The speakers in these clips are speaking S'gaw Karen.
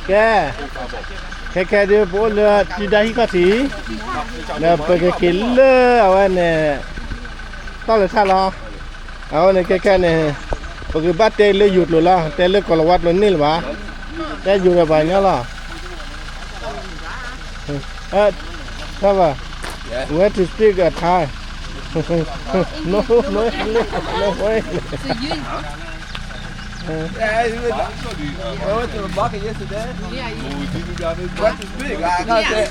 ကဲ, ခဲခဲဒုး ပအိၣ်လၢထံဒါဟံၣ်ခီၣ်ထံး, ဒီးပကက့ၤလၢအဝဲန့ၣ် တီၢ်လၢထၣ်လီၤ. အဝဲန့ၣ်ခဲခဲန့ၣ် ပကဘၣ်တဲလၢယိၤကျိာ်လီၤ, တဲလၢကီၢ်လီၤဝါကျိာ်န့ၢ်လၢၤဘၣ်, တဲယိၤဒီးပှၤကညီလီၤ. Where to speak a Thai? No, no English, no English. Uh, I went to the market yesterday. What to speak? I can't say.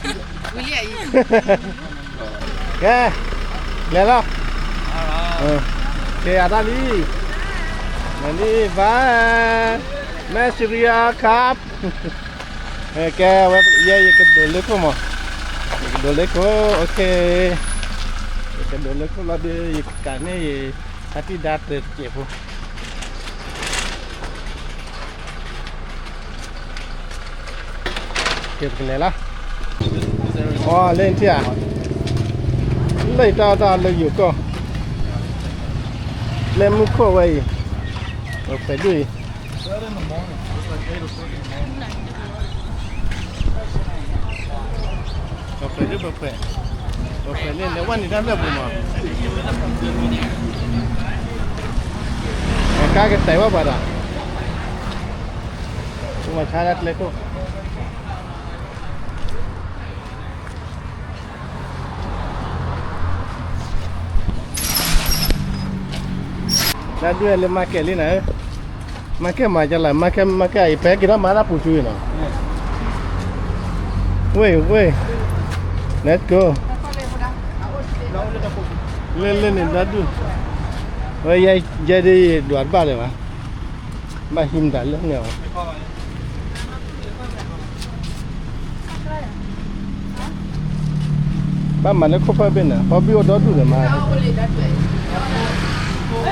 ကဲ, လဲၤလီၤ. ကဲအတၢ်လံ, နနံၣ်ဘၣ်, မဲၣ်စရံယါခါပ်, ကဲဝဲယဲ ယကဒိးလၢခိၣ်မး, ယကဒိးလၢခိၣ်, okay, ယကဒိးလၢခိၣ်လီၤဒီး ယကကးန့ၢ်ယ ဖါတံၢ်ဒါတစဲးဖိ ကဲပကလဲၤလီၤ. အိ လၢနထံၣ်ဧါ, လၢယတၢ်အီၣ်တၢ်အီလၢယိၤကီၢ်, လၢမူခိၣ်ဝဲအံၤ, ပဖှဲးဒိၣ်အံၤ, ပဖှဲးဒိၣ်ပဖှဲး, ပဖှဲးန့ၣ် လဲၤဝဲန့ၣ်တၢ်လၢပူၤမး, ကါကတဲာ်ဝဲပှၤဒီး မၤဆါတၢ်ကျဲခိၣ်, တၢ်ဒုးလၢ market လံနၤ, market မၤကလၢ market market အံၤ ဖဲက့ၤထီၣ်မၤတၢ်ပူၤဆူအံၤနီၤ, ဝ့ၢ်ဝ့ၢ်, let's go, လၢလၢန့ၣ်တၢ်ဒုး, ဝဲယဲဒ်ဒွးတဘၣ်လၢၤဘၣ်, ဘၣ်ဟံးမတၤလၢန့ၣ်အီၤ ဘၣ်မၤလၢခိၣ်ဖၢဘ့ၣ်န့ၣ် ဟီဘံၣ်အိၣ်ဒီဒူၣ်န့ၣ်မး,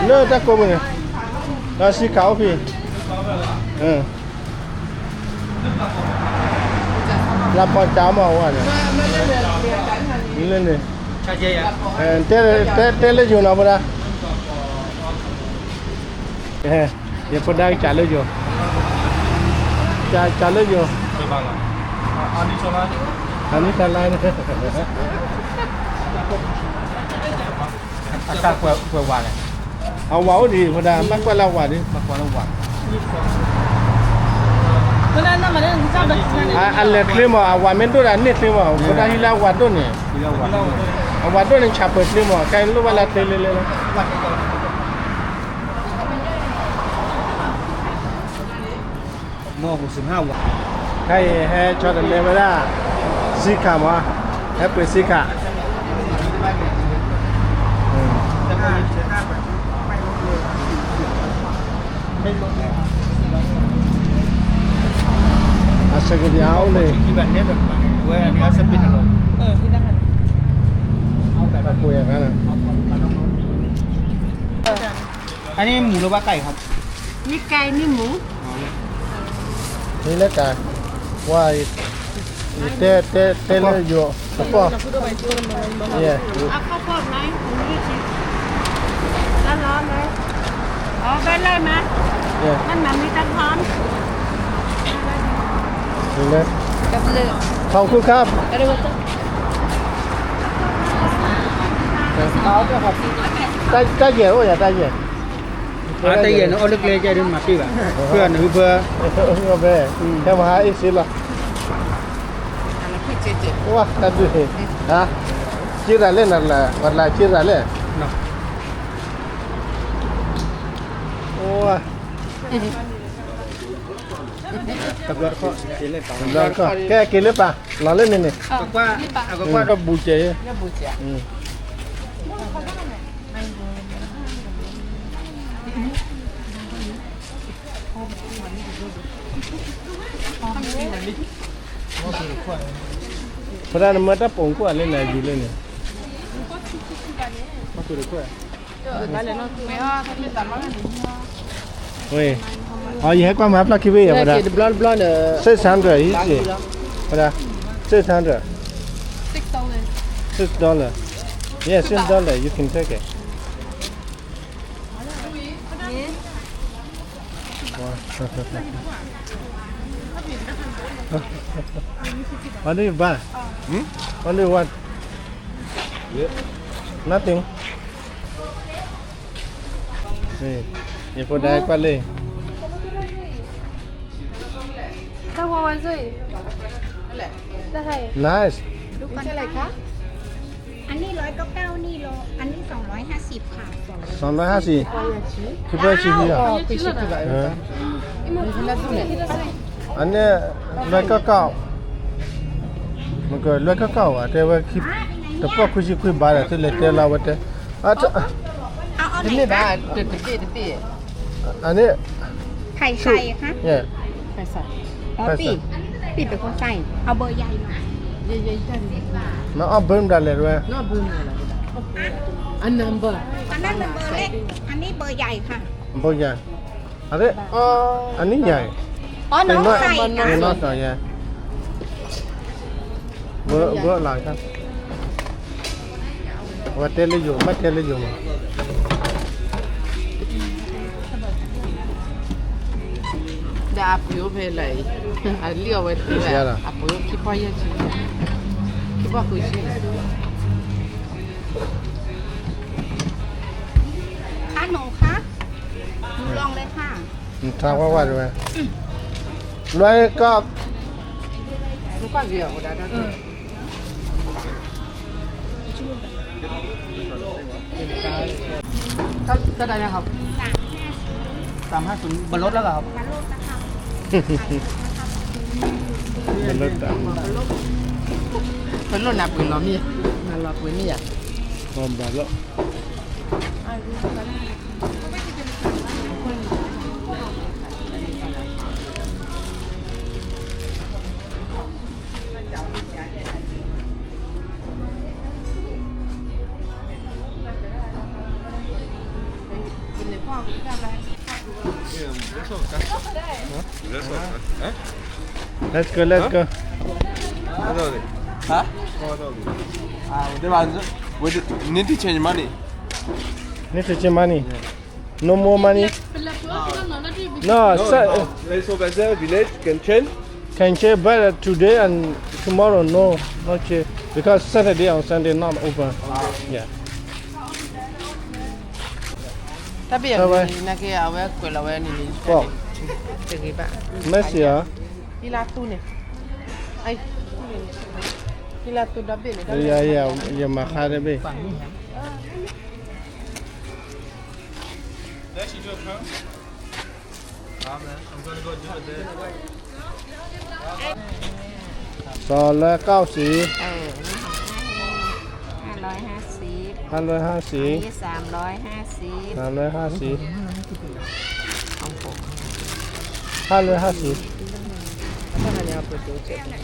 လၢတၢ်ကိးပူၤန့ၣ်, ဒီးစံခးအိၣ်ဖဲ, လၢပီကါမီၢ်ဝဲန့ၣ်, လၢန့ၣ်, တဲလၢယိၤနီၤဖိဒါ ယဖိဒါကစးလၢယိၤ, ကစးလၢယိၤ, အနံၣ်တလါန့ၣ်, အတၢ်ကွဲးဝးလဲၣ်, အဝးအိၣ်ဒံးဖိဒါ ဘၣ်ကွၢ်လၢအဝးဒံး, အလဲၤချ့မး အဝးမ့ၢ်ဒိၣ်ဒီးန့ၢ်ချ့မး ဖိဒါဟံးလၢအဝးဒိၣ်န့ၣ်, အဝးဒိၣ်န့ၣ် ဆးပၢၤချ့မး ခဲအံၤလိၣ်ဘၣ်လၢချ့လၢလၢလီၤ. ခဲအံၤဟဲဆီတလဲဝဲဒၣ် စံခးမး, ဟဲပှ့ၤစံခး, အစကဘၠၣ်အိၣ်န့ၣ်, အန့ၣ်မူလၢဘၣ်ကါအံၤ, မ့ၢ်ကါအံၤမ့ၢ်မူ, မ့ၢ်လၢကါ, ဝါ, တဲ, တဲ, တဲလၢယိၤ, အဖီ, အဖီဖီမး, လီၤလီၤလီၤ, အဘဲလဲၣ်မး, မ့ၢ်မၤမ့ၢ်တၢ်ဖီ, ขอบคุณครับ, တၢ်ယဲၢ်အိၣ်ယၤ တၢ်ယဲၢ် အတၢ်ယဲၢ်န့ၣ် အီၣ်လၢကျဲကဲဒ်မၤပ့ၢ်ဘၣ်, ဖုအနုဖု, ဖဲ, ခဲမဟါအ့ၣ်စ့လီၤ, ဝါတၢ်ဒုး, ဟါ, က့ရၤလဲၣ်နၤလၢ, ပှၤလၢက့ရၤလဲၣ်, ဝါ, တဘျီတခီၣ်, ကဲက့ၤလၢပၢ်, လီၤလၢန့ၣ်န့ၣ်, အကွၢ်တဘူကဲ, ဖိဒါနမၢတၢ်ပိာ်ခွါလၢနယူၤလၢန့ၣ်, ဝ့ၢ်, အီ ယဟဲကွၢ်မၤဖျါခံဘ့ၣ်ယၤ ဖိဒါ, six hundred, ဖိဒါ, six hundred, six dollar, yeah, six dollar, you can take it. ဝါ, တၢ်ဒုး, What do you buy? Hmm? What do you want? Yeah. Nothing. Hey, you put that quietly. Nice. อันนี้ร้อยเก้าเก้า นี่โล อันนี้สองร้อยห้าสิบค่ะ สองร้อยห้าสิบ คิดว่าชิ้นนี้อ่ะ เออ อันนี้ร้อยเก้าเก้า มันก็ร้อยเก้าเก้า อ่ะ แต่ว่าคลิป แต่พวกคุยชิคุยบาร์อะ ที่เลยเจอเราว่าแต่ อ่ะ เอา เอาไหน တစ်နေ့ပါ တစ်တစ်ပြည့်တစ်ပြည့် อันนี้ ไข่ใส่คะ เนี่ย ไข่ใส่ อ๋อ ไข่ใส่ ปีปีเป็นคนใส่ เอาเบอร์ใหญ่หน่อย เยอะๆ มันเอาเบอร์มาได้เลยด้วย น้องเบอร์มาเลย อันนั้นเบอร์ อันนั้นมันเบอร์เล็ก อันนี้เบอร์ใหญ่ค่ะ เบอร์ใหญ่ อันนี้ อันนี้ใหญ่ อ๋อ น้องใส่ค่ะ น้องใส่ใหญ่ เบอร์ เบอร์อะไรครับ ว่าเต้นเลยอยู่ ไม่เต้นเลยอยู่มั้ง ဒီးအပှ့ၤအိၣ်ဖဲလဲၣ်, အလံၣ်အဝဲတ့ၢ်ဝဲ, အပှ့ၤအိၣ်ခံပီၢ်ယဲၢ်ဆံ, ခံပီၢ်ဃုဆံ, อะหนูคะ หนูลองเลยค่ะ ทางว่าว่าด้วย ร้อยเก้า เท่าไหร่นะครับ สามห้าศูนย์ บนรถแล้วเหรอครับ บนรถอ่ะ เป็นรถหนักปืนเหรอมี มาลอปืนนี่อ่ะ พร้อมบาทแล้ว Let's go, let's go. Huh? We need to change money. Need to change money. No more money. No, sir. It's over there, village, can change. Can change, but uh, today and tomorrow, no, no change. Because Saturday and Sunday not open. Yeah. တၢ်ဘ့ၣ်အမံၤ နာ်က့ အဝဲကွဲးလီၤဝဲန့ၣ်န့ၣ် တဂ့ၤဘၣ် မ့ၢ်စံးဧါ ဟံလါသူန့ၣ် ဟံလါသူဒီဘ့ၣ်န့ၣ် ယမၤခါတဘ့ၣ် สองร้อยเก้าสิบ เออ ห้าร้อยห้าสิบ ห้าร้อยห้าสิบ อันนี้ สามร้อยห้าสิบ สามร้อยห้าสิบ ห้าร้อยห้าสิบ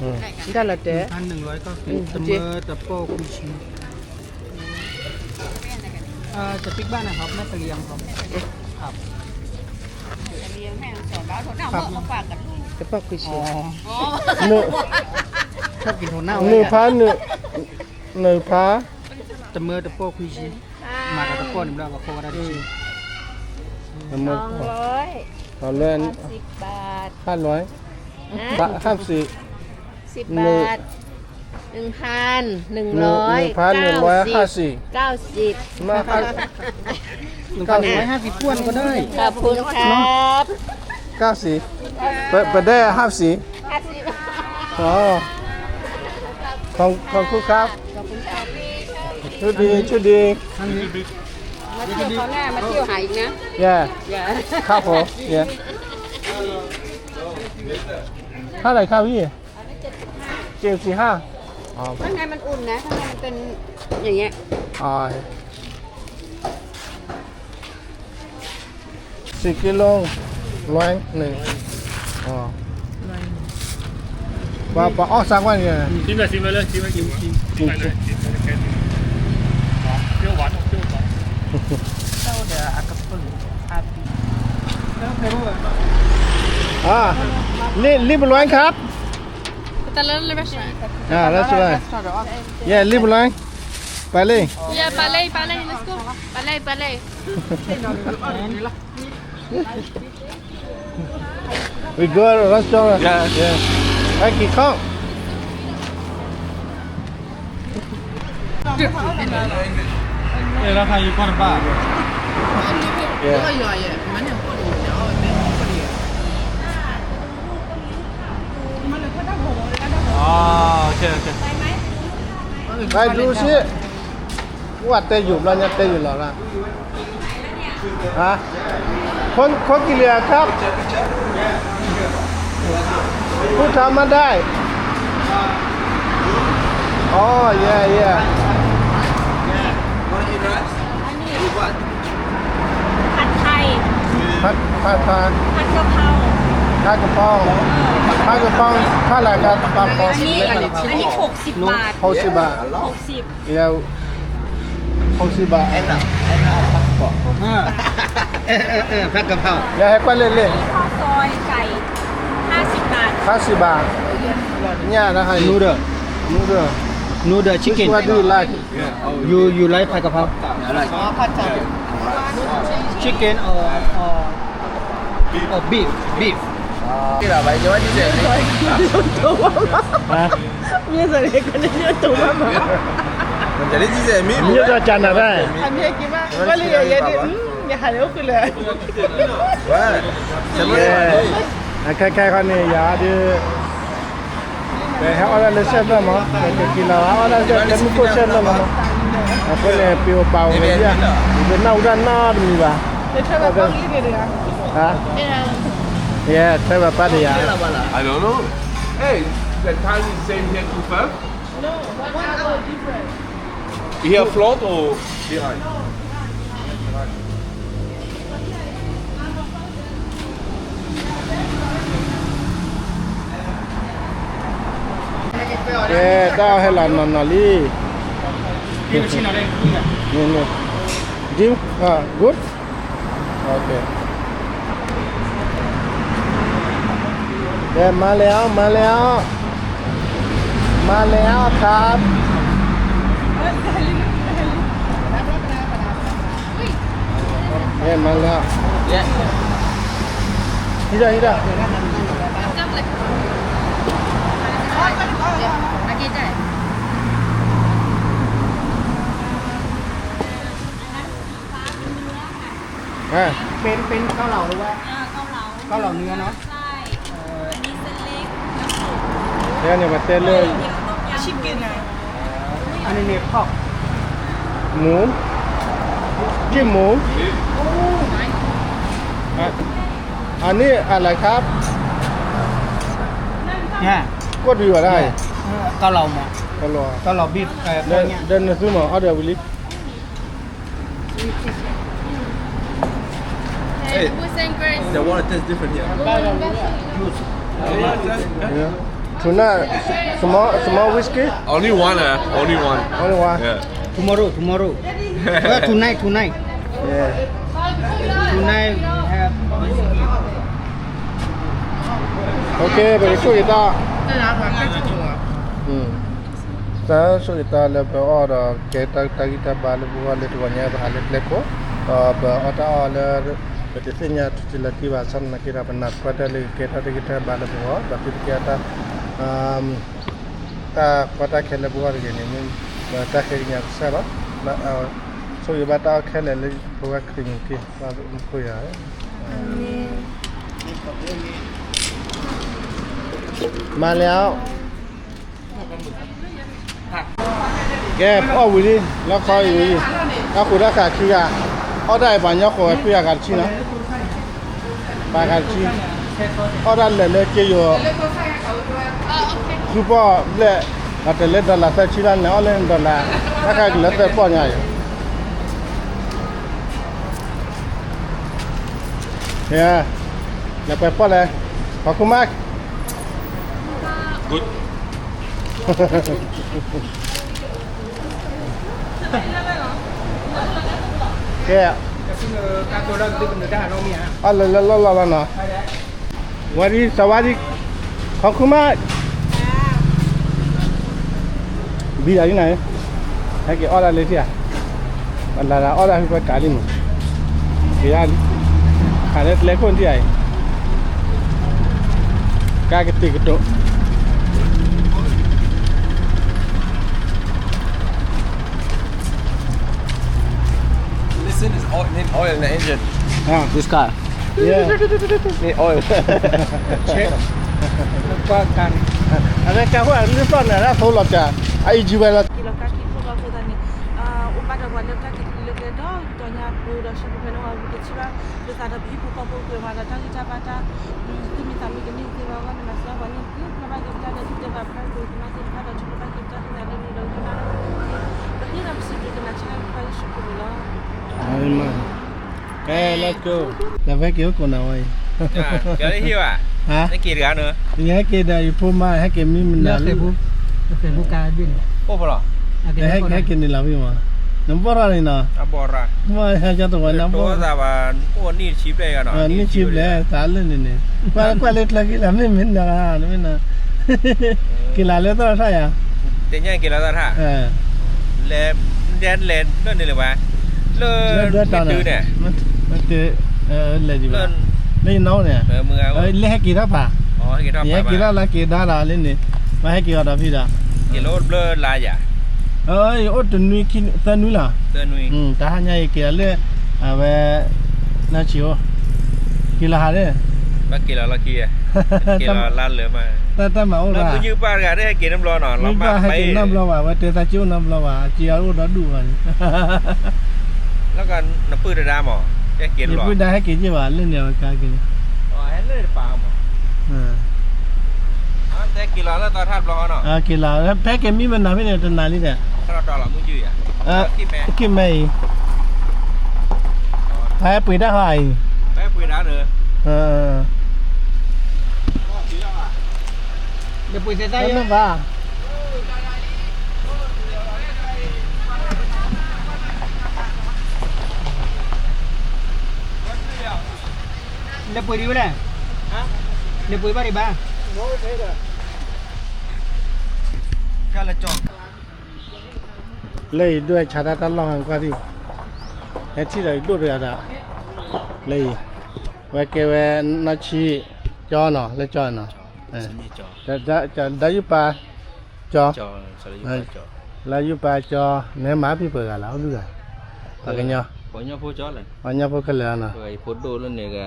อืม ได้ละเจ๊ พันหนึ่งร้อยเก้าสิบ อืม เสมอแต่โป้คุยชี เอ่อ จะปิ๊กบ้านนะครับ แม่เสลียงครับ ครับ ครับ တပီၢ်ခွံဆံ နုာ်ဖး နုာ်ဖး တမၢတပီၢ်ခွံဆံ မၤတၢ်တပီၢ်န့ၣ်ဘျီ ကခိးဝဲဒၣ်တဆံ တမၢတပီၢ် ห้าร้อย ห้าร้อย ห้าสิบบาท ห้าร้อย ห้าสิบ สิบบาท หนึ่งพันหนึ่งร้อย หนึ่งพันหนึ่งร้อยห้าสิบ เก้าสิบ มาครับ หนึ่งพันหนึ่งร้อยห้าสิบถ้วนก็ได้ ขอบคุณครับ เก้าสิบ ไป ไปได้ห้าสิบ ห้าสิบ อ๋อ ของ ของคุณครับ โชคดี โชคดี มาเที่ยวคราวหน้า มาเที่ยวหาอีกนะ yeah ครับผม yeah เท่าไหร่ครับพี่ เจ็ดสิบห้า อ๋อ ข้างในมันอุ่นนะ ข้างในมันเป็นอย่างเงี้ย อ๋อ สิบกิโล ร้อยหนึ่ง อ๋อ ပှၤ ပှၤအီၣ်စၢ်ကွၢ်န့ၣ် ชิมเลย ชิมเลย ชิมเลย ชิม ชิม ชิม เปรี้ยวหวาน ออกเปรี้ยวหวาน อ่า รีบ รีบร้อนครับ แต่ละ restaurant อ่า แล้วสุดเลย yeah รีบร้อน ไปเลย yeah ไปเลย ไปเลย let's go ไปเลย ไปเลย We go restaurant. Yeah. Yeah. ဟဲက့ၤခီ အဲ လီၤခါယကီၢ်တဘၣ် ဘၣ်ဒူစ့ ဝဲတဲယိာ်ဘျီညါတဲယိာ်လီၤရၣ် ฮะ คนคนกี่เหรียญครับ พูดไทยไม่ได้ อ๋อ yeah yeah อันนี้ผัดไทย ผัดผัดไทย ผัดกะเพรา ผัดกะเพรา ผัดกะเพราเท่าไหร่ครับ กะเพรา อันนี้ อันนี้หกสิบบาท หกสิบบาท หกสิบ แล้ว หกสิบบาท เออ เออ เออ ผัดกะเพรา แล้วให้กว้างเล่นๆ ข้าวซอยไก่ ห้าสิบบาท ห้าสิบบาท เนี่ยนะ ให้ noodle noodle noodle chicken Which one do you like? You you like ผัดกะเพรา อ๋อ ผัดไทย chicken or or or beef beef မ့ၢ်စ့ၢ်ကီးန့ၣ် ယတိၢ်မးမး မ့ၢ်တၢ်ကၢ်နၤတၢ် အမ့ၢ်က့ၤမး ဝဲလၢယဲဒ် ယဟးလၢအိၣ်ခုလၢ ခဲခဲခီန့ၣ် ယၤဒ် ပဟဲအီၣ်ဒၣ်လၢစဲၣ်သၢမး ပကက့ၤလီၤအီၣ်ဒၣ်လၢမူခိၣ်စဲၣ်သၢမး အဃိန့ၣ် ပအိၣ်ပာ်ဝဲဒၣ် ပနၢ်ဟူတၢ်နီတမံၤဘၣ် ဟါ ယထဲပပၢ်တယၤ I don't know. Hey, the time is same here, two five? No, one hour difference. You here front or behind? ကဲ တၢ်အီၣ်ဟဲလီၤနီၢ်နီၢ်လံ Jim, ah, good? Okay. ကဲ มาแล้ว มาแล้ว มาแล้วครับ ကဲ มาแล้ว ဟံးဒီး ဟံးဒီး เป็นเป็นเกาเหลาหรือว่าเกาเหลาเกาเหลาเนื้อเนาะ ใช่ อันนี้เส้นเล็กน้ำตก แล้วเนี่ยมาเต้นเลย ชิคเก้นนะ อันนี้เนี่ยพอก หมู จิ้มหมู อ่ะ อันนี้อะไรครับ เนี่ย กดวิวได้ เนี่ย เออ เกาเหลาหมอ เกาเหลา เกาเหลาบีฟ เอ่อ เดิน พวกเนี้ย เดินซื้อหมอออเดอร์วิลลี่ Hey, the water tastes different here. Yeah. Tonight, small, small whiskey? Only one, uh, only one. Only one? Yeah. Tomorrow, tomorrow. Well, tonight, tonight. Yeah. Tonight we have whiskey. Okay, ပကဆိၣ်ဂ့ၤတၢ် တၢ်ဆိၣ်ဂ့ၤတၢ်လၢပအီၣ်ဒီး ကဲတၢ်ဂံၢ်တၢ်ဘါလၢပဂီၢ်လၢတဂီၤညါ ပဟးလၢကျဲခိၣ် ဒီးပအီၣ်တၢ်အီၣ်လၢ ပတသ့ၣ်ညါထူတလၢတံၢ်ဘၣ် ဆၣ်သနာ်က့ဒီး ပနၢ်ပၢၢ်တၢ်လၢကကဲတၢ်တဂံၢ်တၢ်ဘါလၢပဂီၢ် ဒီးသုတကဲတၢ် တၢ်ကီတၢ်ခဲလၢပဂီၢ်တဂ့ၤန့ၣ် မ့ၢ်တၢ်ခဲကညးကစၢ်လီၤ. ဆိၣ်ဂ့ၤဘၣ်တၢ်အီၣ်ခဲလၢာ်လၢပဝဲခရံာ်မူခ့ ဘၣ်မူခိၣ်ယၤ မၤလဲၤအီၤ ကဲ ပအီၣ်ဝံၤလံ လီခီအံၤဝံၤလံ တၢ်ဃိးတၢ်ဃာ်ခံဂၤ အီၣ်တၢ်အံၤပှၤညီဃိးဝဲခွံဂၤဂၤတဆံနီၤ ပှၤဂၤတဆံ အီၣ်တၢ်လဲၤလၢက့ယိၤ ဃုပီၣ်ဘျဲၣ် ပှၤတလဲၤ dollar သၢဆံလၢန့ၣ် အီၣ်လၢ dollar တၢ်ခါကလၢသၢပီၣ်ညါအံၤ လဲၤပှဲၤပီၣ်လဲၣ် ขอบคุณมาก ကဲ အီၣ်လၢလၢလီၢ်လီၢ်လီၤနီၤ ဝါဒီး စဝါဒီး ขอบคุณมาก ဘံယၤဒ်နၤ ဟဲက့ၤအီၣ်ဒၣ်လၢထံၣ်ဧါ အလၤလၤအီၣ်ဒၣ်ဖုပှဲၤကၤလံမး က့ၤယါလံ ခးလၢကျဲခိၣ်ထံၣ်ဧါအံၤ ကါကတံာ်ကတိၤ This oil, need oil in the engine. This car. Yeah. Need oil. Check. ကွၢ်ကါန့ၣ် အဝဲကါဟိၣ်အလုၢ်သီၣ်န့ၣ် အဒၣ်သိလီၤစှၤ အအံၤကံဝဲလီၤ က့ၤလီၤကါက့ၤခိၣ်လီၤအဃိသတးန့ၣ် အိၣ်ဘၣ်ဒီးပှၤလၢတၢ်က့ၤလၢကျဲဒီး တီၤညါပူၤဒီး ဆၢပူၤဖဲန့ၣ်ဝဲ ဝံၤကထံၣ်ဘၣ် ဒ်သိးဒီးပဟံၣ်ဖိဃီဖိက့ၤမၤဒီးတၢ်ဂံၢ်တၢ်ဘါတၢ် သူၣ်မံသးမံကန့ၢ်သ့ဘၣ်အဂီၢ်န့ၣ် မၤစၢၤပှၤန့ၣ် က့ၤဖျါဘၣ်က့ၤပတၢ်ဒီး ဒ်တဲဘၣ်ပတၢ်က့ၤကမၣ်သ့ၣ်တဖၣ်ဒီး ထုကဖၣ်က့ၤပတၢ်သ့ၣ်သးလၢန့ၣ်ဒီး ကမၣ်ဒီး ပဃ့ဒီးပစံးဘျုးကနၤဆၢလၢပဖးယ့ၣ်ၡူးခရံာ်န့ၣ်လီၤ. ကဲ let's go. လၢဖဲက့ၤအိၣ်ကိးနၤဝဲအံၤ ကဲလၢဟံၣ်ဘၣ် ဟါ နက့ၤတဂၤနၤ ယဟဲက့ၤဒီးယဖိမါ ဟဲက့ၤမံမနုၤလၢ အိၣ်ဖဲလီၤ ဟဲက့ၤန့ၣ်လီၤဖဲမး နဘီၣ်ထီၣ်န့ၣ်နီၤ မ့ၢ်ဟဲကၠီတဝဲနဘီၣ် နံၣ်ဆံဘျဲၣ် သးလၢန့ၣ်န့ၣ် ကွၢ်ကွၢ်လၢကျၢၤက့ၤလၢ မ့ၢ်မ့ၢ်နၤ နမ့ၢ်နၤ က့ၤလီၤလၢသီၣ်ထၣ်ယၤ တညါက့ၤလီၤသီၣ်ထၣ် လဲၤ လဲၤလၢန့ၣ်လၢၤဘၣ် လၢ လၢဒွဲၣ်တၢ်န့ၣ် လဲၤဒံးဘၣ် လၢယနီၣ်န့ၣ် လၢဟဲက့ၤထီၣ်ပၢ် ယဟဲက့ၤထီၣ်လၢက့ၤဒါဒီးလၢန့ၣ် မ့ၢ်ဟဲက့ၤအီၤဒီးဖံဒီး က့ၤလီၤအိၣ်တဘျီလါယၤ အိၣ်တနွံခံ သၢနွံလီၤ တဟါညါအံၤက့ၤလီၤလၢ အဝဲ နီၢ်ဆံးအိၣ် က့ၤလီၤဟးန့ၣ် ဘၣ်က့ၤလီၤလီၢ်ခံ က့ၤလီၤလါလၢမး တၢ်မၤအိၣ်ဘၣ် မုၢ်ယုၢ်ပၢ်တဂၤတဟဲက့ၤနီတဘျီနီၤ လီၤမၢ်ဟဲက့ၤနီတဘျီဘၣ် အဝဲတဲသးကၠိနီတဘျီဘၣ် က့ၤအီၤအိၣ်ဒီဒူၣ်ဘၣ်န့ၣ် လၢကနပုၢ်တဒါမး ဟဲက့ၤတဘျီ နပုၢ်ဒါဟဲက့ၤက့ၤဘၣ် လၢန့ၣ်အဝဲကါက့ၤန့ၣ် ဟဲလၢတပၤမး က့ၤလီၤလၢသီၣ်ထၣ်တဘျီနီၤ က့ၤလီၤ ဖဲက့ၤမံမနၤဖဲန့ၣ် တနၤလံဒီး က့ၤမဲအံၤ ဖဲပှ့ၤတၢ်ဟီအံၤ လၢပှ့ၤသဲသၣ်ယဘၣ် လၢပှ့ၤဒံးဝဲလဲၣ် လၢပှ့ၤဘၣ်ဒံးဘၣ် လၢအံၤဒိၣ်ဝဲဆါတၢ်တၢ်လီၢ်ဟါကွၢ်သ့ၣ် ဟဲထံၣ်ဒီးအံၤဒိၣ်တဂၤဒီး လၢအံၤ ဝဲကဲဝဲနီၢ်ဆံး ကၠီနီၤ လၢကၠီနီၤ ဒီးယုၢ်ပၢ်ကၠီ လၢယုၢ်ပၢ်ကၠီ နဟဲမၤဖံးပှဲၤဂၤလၢ အိၣ်ဒုၣ်ဂၤ ပှၤကညီ ပှၤကညီဖိခဲလၢာ်နီၤ ဖိဒိၣ်လၢန့ၣ်ဂၤ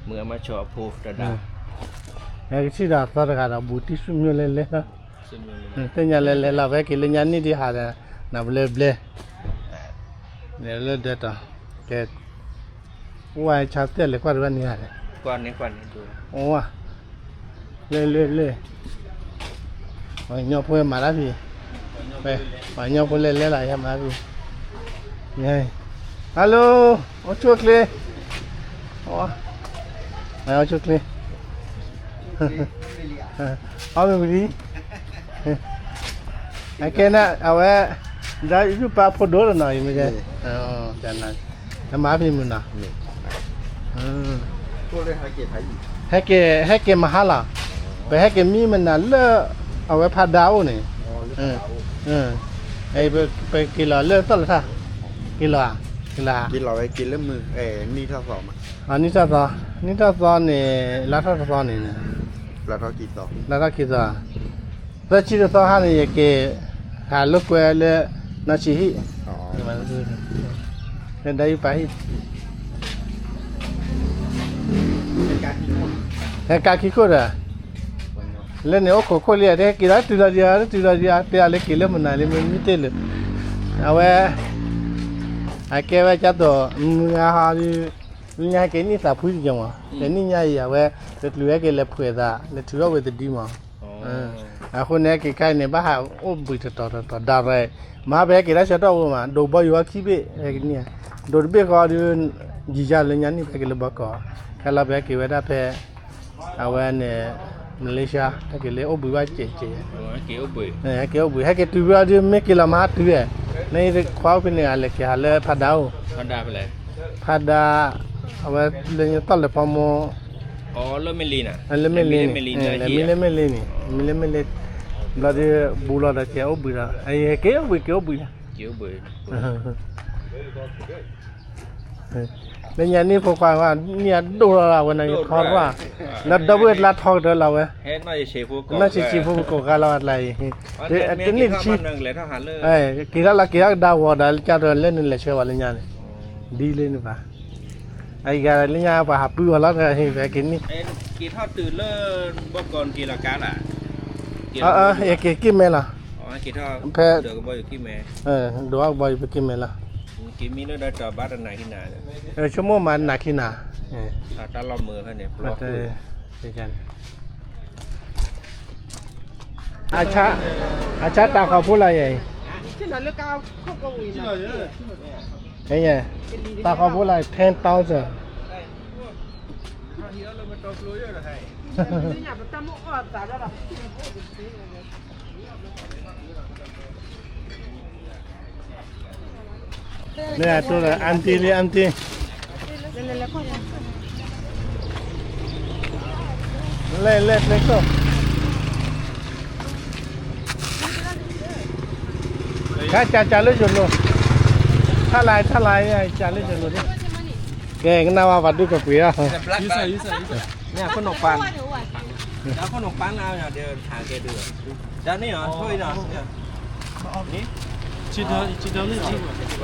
မုၢ်အမါဆီအဖိတဒါ ဟဲကထံၣ်ဒီးသီတဂၤဒီး ဘူးတံၢ်ဆူၣ်မျိလဲၤလဲၤလီၤ သ့ၣ်ညါလဲၤလဲၤလီၤ ဖဲက့ၤလၢညါနံၣ်ဒံးဟးဒီး နဘျဲဘျဲ လၢဒၢးတီၤ ကဲ အိၣ်ဝဲဆါသ့ၣ်လဲၤကွၢ်တဘၣ်န့ၣ်ဧါ အိၣ်ဝဲ လၢလၢလၢ ပှၤကညီဖိမၤတၢ်ဖံး ပှၤကညီဖိလဲၤလဲၤလီၤ ယမၤဖံး hello အိၣ်ဆူၣ်အိၣ်ချ့ အိၣ်ဆူၣ်ချ့ အီၣ်မ့ၢ်ဝံၤလံ အကဲန့ၣ် အဝဲ ဒီးယုၢ်ပၢ်ဖိဒိၣ်လီၤနီၤ ယမ့ၢ်ကဲ နမၤဖံးမုာ်နီၤ ဟဲက့ၤ ဟဲက့ၤမဟါလီၤ ပဟဲက့ၤမံမနၤလၢ အဝဲဖးဒါအိၣ်န့ၣ် ပက့ၤလီၤလၢသီၣ်လၢထၣ် က့ၤလီၤ က့ၤလီၤ နံၣ်ထီၣ်သီ နံၣ်ထီၣ်သီန့ၣ် လါထီၣ်တသီန့ၣ် လါထီၣ်ခံသီ သၢဆံတသီဟါန့ၣ် ယက့ၤ ဟးလိာ်ကွဲလၢ နီၢ်ဆံးဟံၣ် လၢဒါယုၢ်ပၢ်ဟံၣ် ဟဲကါခံခိၣ်ဒီး လၢန့ၣ်အိၣ်ခိးခိၣ်လံ တဟဲက့ၤဒီးတုၤလီၤဒံး တတုၤလီၤဒံး တဲအီၤလၢက့ၤလၢမနုၤလၢမ့ၢ်မ့ၢ်တ့ၢ်လၢ အဝဲ အကဲဝဲကၢ်သိး မုၢ်ဂၤဟီဒုး လၢညါဟဲက့ၤနံၣ်သးဖှံတက့ၢ်မး တနံၣ်ညါအံၤ အဝဲ တချုးဟဲက့ၤလဲၤဖှဲးသး လဲၤထုးထီၣ်ဝဲသဒံမး အဃိန့ၣ် ဟဲက့ၤခါအံၤန့ၣ် ဘၣ်ဟးအိၣ်ဘှံးတတီၤတတီၤ ဒါရဲၣ် မဟါပဟဲက့ၤတၢ်ဆၢကတီၢ်အိၣ်မး ဒိးဘီယူၤအခံဘ့ၣ် ဟဲက့ၤန့ၣ် ဒိးတဘ့ၣ်ဃီဒုး ယံာ်ယါလၢညါနံၣ် ပဟဲက့ၤလၢဘီကီး ခဲလီၤပဟဲက့ၤဝဲဒၣ်ဖဲ အဝဲန့ၣ် မလ့ၡါ ဟဲက့ၤလၢအိၣ်ဘှံးဘၣ်စဲးစဲး ဟဲက့ၤအိၣ်ဘှံး ဟဲက့ၤအိၣ်ဘှံး ဟဲက့ၤတုၤဘၣ်ဒုး မ့ၢ်က့ၤလီၤမဟါတုၤဝဲ မ့ၢ်ခွါအိၣ်ဖဲန့ၣ်ဂၤလဲၤက့ၤဟးလၢဖးဒါအိၣ် ဖးဒါ အဝဲလၢညါသီၣ်လဲၤဖီမိၢ် လၢမ့ၢ်လံန့ၣ် မ့ၢ်လၢမ့ၢ်လံန့ၣ် မ့ၢ်လၢမ့ၢ်လံ ဘျီဒုး ဘူးလီၤဒီးက့ၤအိၣ်ဘှံးဒီး က့ၤအိၣ်ဘှံး က့ၤအိၣ်ဘှံး လၢညါနံၣ်ဖိခွါ နံၣ်အဒိၣ်လီၤလၢအဝဲန့ၣ် ခီရၣ် လၢဒီပုၢ်ဝဲၢ်ကျါထီကတၢၢ်လီၤဝဲ နီၢ်ဆံးဆံးဖိကိးဂၤလီၤအကျါအံၤ တနံၣ်တဆံ က့ၤထီၣ်လၢက့ၤထီၣ်ကဒါဝီၤဒီး ကၢ်ဒီးလၢန့ၣ်လဲၤဆှၢဝဲလၢညါန့ၣ် ဒ်လဲၣ်န့ၣ်ဘၣ်, အဂၤလၢညါပှၤဟးပုၢ်အီၤလီၤ တဂၤဟ့ၣ်ဖဲက့ၤန့ၣ်, က့ၤထီၣ်တုၤလၢဘီကီၢ်က့ၤလီၤကါလၢ်, ယက့ၤက့ၤမ့ၢ်လီၤ, ဖဲ ဒိးအကဘီယူၤက့ၤမ့ၢ်လီၤ, က့ၤမံလၢဒီးတဘၣ်တနၤခံနၤ, ဆိကမိၣ်မးနၤခံနၤ, တၢ်လီၢ်မုာ်ဖဲန့ၣ်, အဆါတၢ်ဃီၤဖိလၢယဲအံၤ, တၢ်ဃီၤဖိလၢ ten thousand လၢအတိၢ်ဒီး aunty လံ aunty, လဲၤလဲၤကျဲခိၣ်, ခါကၢ်ကၢ်လၢယိၤလိၤ, ထါလါထါလါ, ကၢ်လၢယိၤလိၤန့ၣ်, ကဲ ကနၣ်ဝဲပှၤဒုးကပှ့ၤလီၤ, န့ၣ်ခိၣ်နူာ်ပၢ်, န့ၣ်ခိၣ်နူာ်ပၢ်န့ၣ်, တၢ်န့ၣ်အီၤ ထိၣ်အံၤဒီး, စံးဘၣ်, စံးဘၣ်,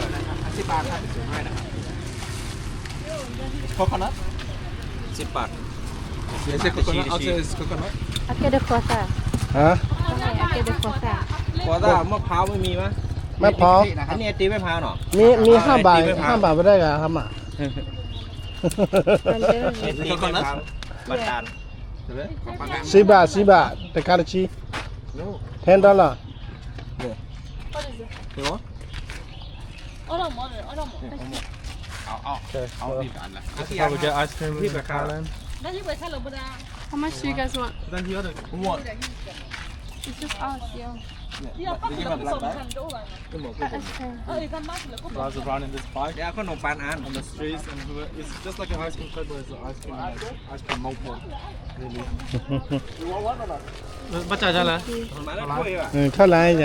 အကဲဒီးဃီသၣ်, ဃီသၣ် မ့ၢ်ဖးမ့ၢ်မံၤမး, မ့ၢ်ဖး, အန့ၣ်အတ့မ့ၢ်ဖးနီၤ, မ့ၢ် မ့ၢ်ဟးဘၣ်, ဟးဘၣ်ပဒဲဂၤဟါမၢ်, စံးဘၣ်, စံးဘၣ်, တခါတဆံ, ten dollar, How much do you guys want? It's just us, yeah. Ice cream. ဘၣ်စၢ်လၢ, စ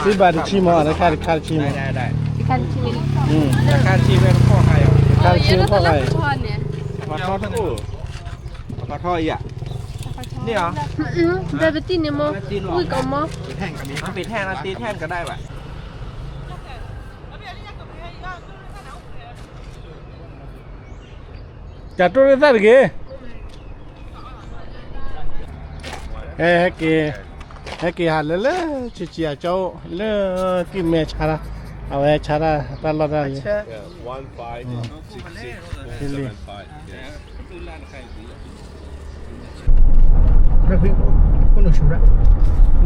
ံးဘၣ်, စံးဘၣ်တဆံမး, တခါတခါတဆံမး, တခါတဆံ, တခါတဆံဖီၣ်ဃာ်အံၤ, ပထီၣ်အံၤ, ဘဲပတံၢ်န့ၣ်မ့ၢ်, ဝံၣ်ကီးမ့ၢ်, ပ့ၤထဲၣ်ကဒါဘၣ် ကတိၤရသၣ်တဂ့ၤ, ဟဲက့ၤ, ဟဲက့ၤဟးလၢလၢ ဆံးဆံးအကၠီအိၣ် လၢကံၢ်မဲဆါတၢ်, အဝဲဆါတၢ်တၢ်လီၢ်တၢ်လံ, လံ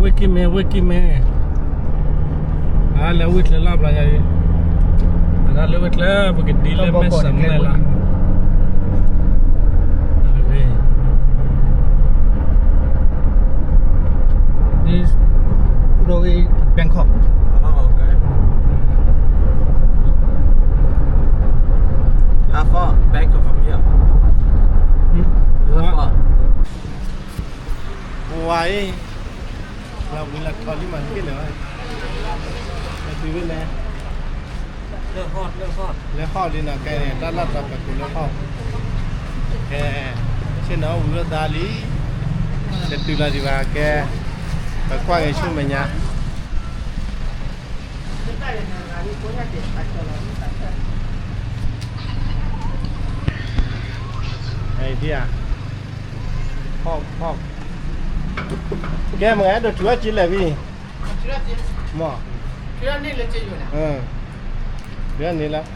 ဝ့ၢ်ကံၢ်မဲ ဝ့ၢ်ကံၢ်မဲ, အလဲၤဝ့ၢ်ချၢလၢ်ဘျီညါအံၤ, အဒၣ်လၢဝ့ၢ်ချၢ ပကဒံလၢမဲၢ်စးမဲၢ်လး, ဒ် Bangkok. How far Bangkok from here? How far? ပဝဲအံၤ, လၢဝံၤလၢထီၣ်လံမၤတက့ၢ်လၢၤ, လၢသုဝဲလဲၣ်, လၢဟီၣ်လံနီၤ ကဲန့ၣ် တၢ်လၢ်တၢ်ပှဲၤကိးလၢဟီၣ်, ကဲ, ဆ့ၣ်နီၤဝံၤလၢသါလံ, တတုၤလီၤဒံးဘၣ်ကဲ, ပကွၢ်က့ၤဆူမဲာ်ညါ အံၤဒံဧါ, ဟီၣ်, ဟီၣ်, ကဲမ့ၢ်အဲၣ်ဒိးထုးအီၣ်က့ၤလဲၣ်ဝံၤ, မ့ၢ်, ထုးအီၣ်န့ၣ်လၢ,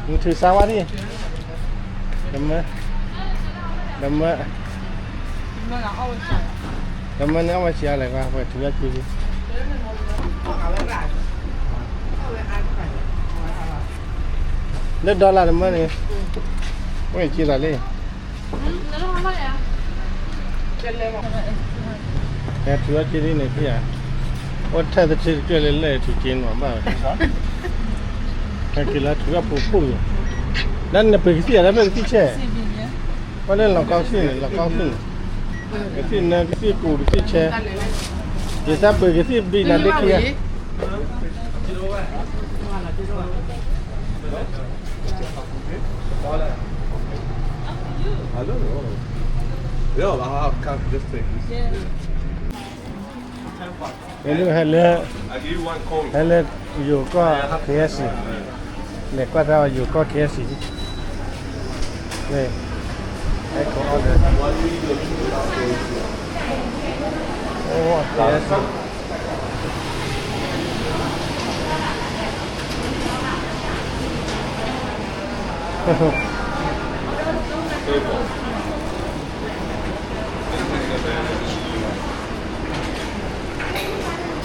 နထုးစါဝါဒံၣ်, နမၢ, နမၢ, နမၢန့ၣ်အီၣ်ဝဲစံးအါလဲၣ် ပှၤထုးအီၣ်က့ၤလံ, လၢ dollar နမၢန့ၣ်, အိၣ်က့ၤသးလံ ဟဲထုးအီၣ်က့ၤဒ်န့ၣ်ဖဲဧါ, အိၣ်ထဲတထံတကၢၢ်လၢလၢထုးက့ၤနီၤဘၣ်, ဟဲက့ၤလၢထုးအီၣ်ပူၤပူၤယိာ်, လၢနပှ့ၤကသံၣ်အါလၢဖဲကသံၣ်ဆဲ, ပှၤလၢလီၤကီၢ်သ့ၣ်န့ၣ် လီၤကီၢ်သ့ၣ်န့ၣ်, ကသံၣ်နၢ ကသံၣ်ပူၤ ကသံၣ်ဆဲ, ယသးပှ့ၤကသံၣ်ဘံၣ်နၤဒ့ခံဂၤ I don't know. Yeah, I'll have to just take this. Yeah. မ့ၢ်ဟဲလၢ ဟဲလၢယိၤကီၢ် K F C, လဲၤကွၢ်တၢ်အီၤယိၤကီၢ် K F C, ဟဲကိးအီၤဒီး အိၣ် K F C.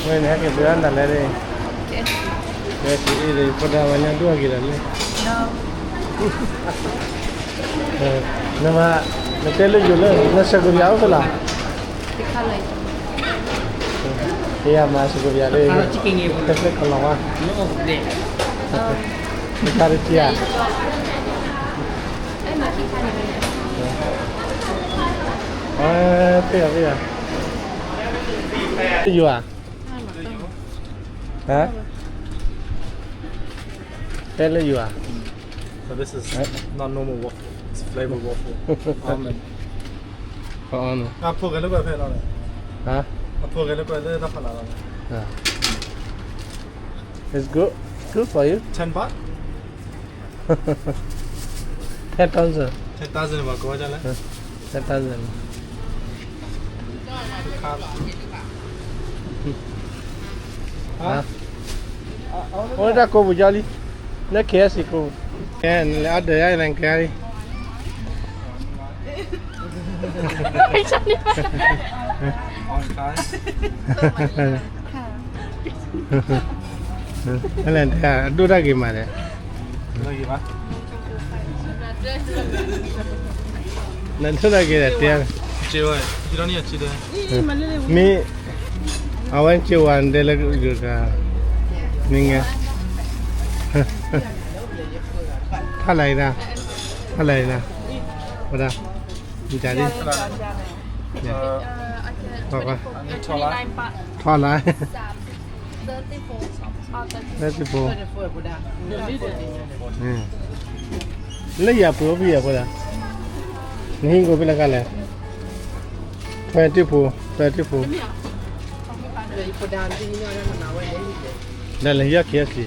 ဝဲန့ၣ် ဟဲက့ၤပှဲၤအါနၤလဲၣ်, ဝဲက့ၤအ့ၣ်ဒီး ဖိဒါဝဲညါဒိၣ်က့ၤဒီးလၢ နမၤ နတဲလၢယိၤလၢ နစၢၤကပၤအိၣ်ဖဲလဲၣ်, ကယၤမၤစၢၤကပၤလၢ တဖျၢၣ်ကလီၤဝါ, တခါတထံၣ်ဧါ, သ့ၣ်ယၤသ့ၣ်ယၤ, ယိၤဧါ, ဟါ, တဲလၢယိၤဧါ. So this is not normal waffle. It's flavored waffle. Almond. အဖိဂဲၤလိာ်ကွဲဖဲလီၤန့ၣ်, ဟါ, အဖိဂဲၤလိာ်ကွဲလၢတၢ်ဖးလၢ်လီၤန့ၣ်, It's good. Good for you. Ten baht. Ten thousand. Ten thousand ဘၣ်ကီဒ်လဲၣ်, ten thousand. ဟါ, အိၣ်တၢ်ကိးပူၤကီလံ, လၢ K F C ကိးပူၤ, ကဲ နလဲၤအီၣ်ဒၢးယါ နကဲလံ. On time. အဒိၣ်တၢ်ဂ့ၤမးဒီး, နဒိၣ်တၢ်ဂ့ၤဒီးတဲ, မ့ၢ် အဝဲက့ၤဝဲဒဲလၢဂုၤကၤ, မ့ၢ်ငဲ, ထါလၢအံၤဒၣ်, ထါလၢအံၤဒၣ်, ဝဲဒၣ်, မတၤလံ, ထါလၢ, သၢသိဖိ, လၢယၤပှ့ၤအိၣ်ဖဲယၤဖိဒၣ်, နဟံၣ်ကိးဖဲလဲၣ်ခါလဲၣ်, ထွဲတံၢ်ဖိ, ထွဲတံၢ်ဖိ, ဒ်လဲၣ်ယီၢ်ခံအခံ,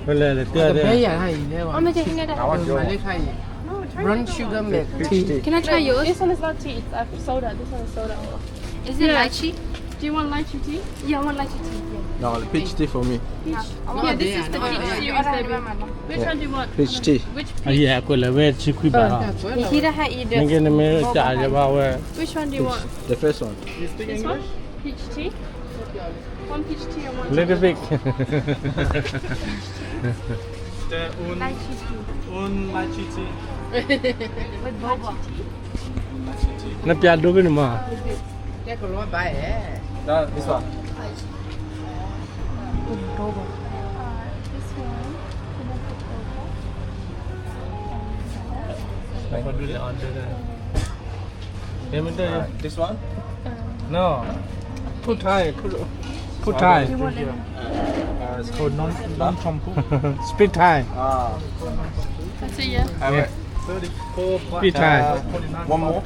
ဖဲလဲၣ်လဲၣ်တၢ်, Brown sugar milk tea. Can I try yours? This one is not tea, it's uh, soda. This one is soda. Is it lychee? Do you want lychee tea? Yeah, I want lychee tea. Yeah. No, the peach tea for me. Peach. Yeah, this is the peach series, baby. Which one do you want? Peach tea. Which peach? အယဲၢ်ကွဲးလၢဝဲဆံခွံဘၣ်လီၤ, နကနမ့ၢ်တၢ်ယဘၣ်ဝဲ, Which one do you want? The first one. You speak English? Peach tea? One peach tea and one little bit. The own, lychee tea. Own lychee tea. With boba. Own lychee tea. နပြဒိၣ်ကနမး, ကလီဘၣ်, this one. This one. Let me tell you. This one? No. Put Thai. Put, put Thai. Uh, it's called non, non Speak Thai. Ah. That's a yes. Yeah. Speak Thai. Uh, one more.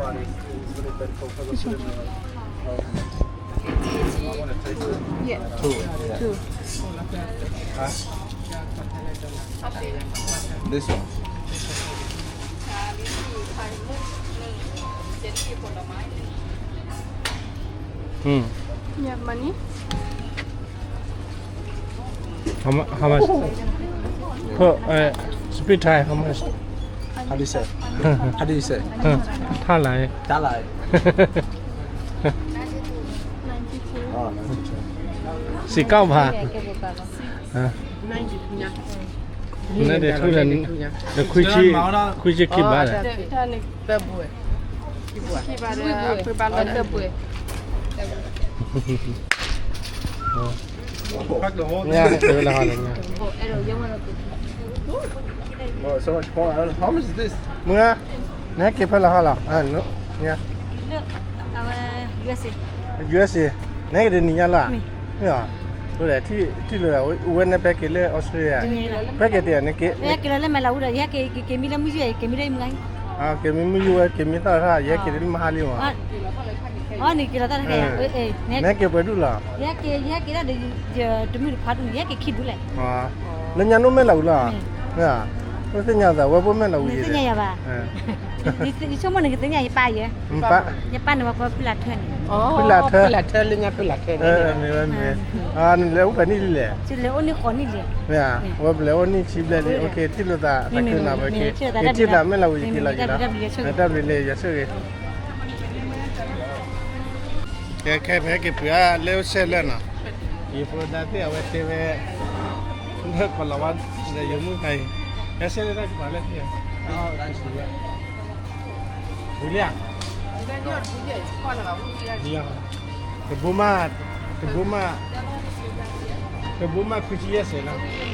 This one. Yeah. Two. Yeah. Two. Huh? This one. Hmm. You have money? How, mu- how much? Per, uh, Speak Thai, how much? How do you say? How do you say? ထါလၢ်, ထါလၢ်. Ninety-two. Oh, ninety-two. စံးကီၢ်ဘၣ်. Huh? Ninety-two. နဒဲးထူလၢ ခွံဆံ, ခွံဆံခံဘၣ်ဒီး, ညါ, ဝဲလၢဟီလၢညါ, Oh, so much corn. How much is this? မုၢ်ဧၢ, နဟဲက့ၤဖဲလၢဟီလီၤ, ညါ, U S A, နဟဲက့ၤတနံၤညါလီၤဧါ, မ့ၢ်ဧါ, ထံၣ်လိာ်ဒီး ဝဲန့ၣ်ပဲက့ၤလၢ Australia, ပဲက့ၤတ့ၢ်နက့ၤ, က့ၤလီၤလၢမဲာ်လီၤအူဒီး ယဟဲက့ၤ က့ၤမံလၢမုၢ်ယုၢ်အံၤ က့ၤမံလၢမုၢ်ဂၤအံၤ, က့ၤမံမုၢ်ယုၢ်ဝဲ က့ၤမံသီၣ်ထီၣ် ယဟဲက့ၤတမ့ၢ်ဟါလံမး, အီန့ၣ်က့ၤလီၤတၢ်တခါယၤ, နဟဲက့ၤပှဲၤဒူၣ်လီၤ, ယဟဲက့ၤ ယဟဲက့ၤဒၣ်ဒီး ယတမုၢ်တခွါဒူၣ်န့ၣ် ယဟဲက့ၤခံဒူၣ်လဲၣ်, လၢညါနိၣ်မဲာ်လီၤဝံၤလီၤ, မ့ၢ်သ့ၣ်ညါသး ဝဲဖိမဲာ်လီၤဝံၤ သ့ၣ်ညါယၤဘၣ်, ယဆိကမိၣ်န့ၣ် ကသ့ၣ်ညါယပၢ်ယဲ, ယပၢ်န့ၣ်ဝဲကီဖုလၢ်ထၢန့ၣ်, ဖုလၢ်ထၢ, ဖုလၢ်ထၢလၢညါဖုလၢ်ထၢန့ၣ်, မ့ၢ်ဝဲမ့ၢ်, နလဲၤအိၣ်ဖဲနံၣ်လံလဲၣ်, မ့ၢ်ဧါ, ဝဲပလဲၤအိၣ်နံၣ်ဆံဘျဲၣ်လံ, ထံၣ်လိာ်သးတၢ်ခုနၤဝဲက့ၤ, ယထံၣ်သးမဲာ်လီၤဝံၤယက့ၤလီၤက့ၤလီၤ, တၢ်ဘျုးလံ ယဆိၣ်ဂ့ၤ ကဲ ခဲဖဲက့ၤပှ့ၤအါလၢဆဲးလၢနီၤ, ယဖိဒါသ့ၣ်အဝဲတဲဝဲ, လၢကီၢ်လီၤဝါ, ဒီးယမုၢ်ခါအံၤ, ဟဲဆဲးလၢတၢ်ကပၤလၢသ့ၣ်, ဝံၤလံဧါ, တဘိမး, တဘိမး, တဘိမးခွံဆံယဲၢ်စဲးလီၤ.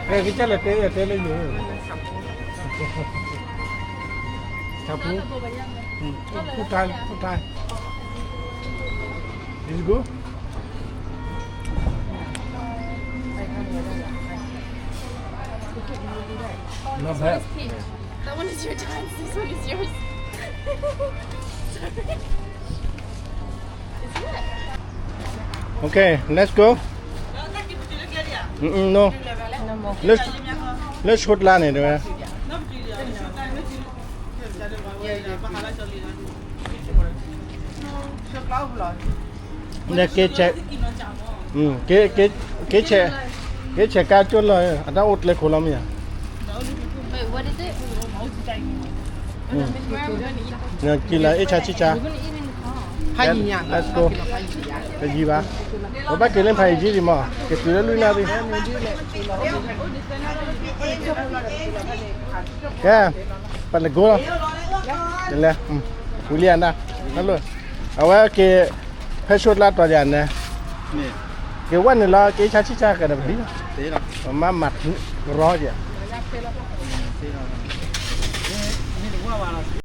ကဲကစၢ်လဲၤတဲတဲလၢယိၤ, ဆၣ်ဖိ, ဖူထါ, ဖူထါ, is it good? Not bad. That one is your dad's. This one is yours. Sorry. Okay, let's go. Mm-mm, no. Let's go လၢန့ၣ်တဲဝဲ ကဲ, ကဲ, ကဲဆဲးကါကၠိလီၤ, အတၢ်အိၣ်ကျဲခိၣ်လီၤမ့ၢ်ဧါ, က့ၤလီၤအ့ၣ်ဆါဆံဆါ, let's go, တယံၤဘၣ်, ပဘၣ်က့ၤလၢဖးယံၤဒံးမး, က့ၤတုၤလၢလွံၢ်နၣ်ရံၣ်, ကဲ, ပလဲၤကိလီၤ, လဲၤ, ဝံၤလံဧါနၤ, အဝဲက့ၤ, ဖဲဆိလါတီၤယၤန့ၣ်, က့ၤဝဲန့ၣ်လီၤ က့ၤဆါဆံဆါကဒီးပဒံးလီၤ, ပမၤမၤထူရီယၤ,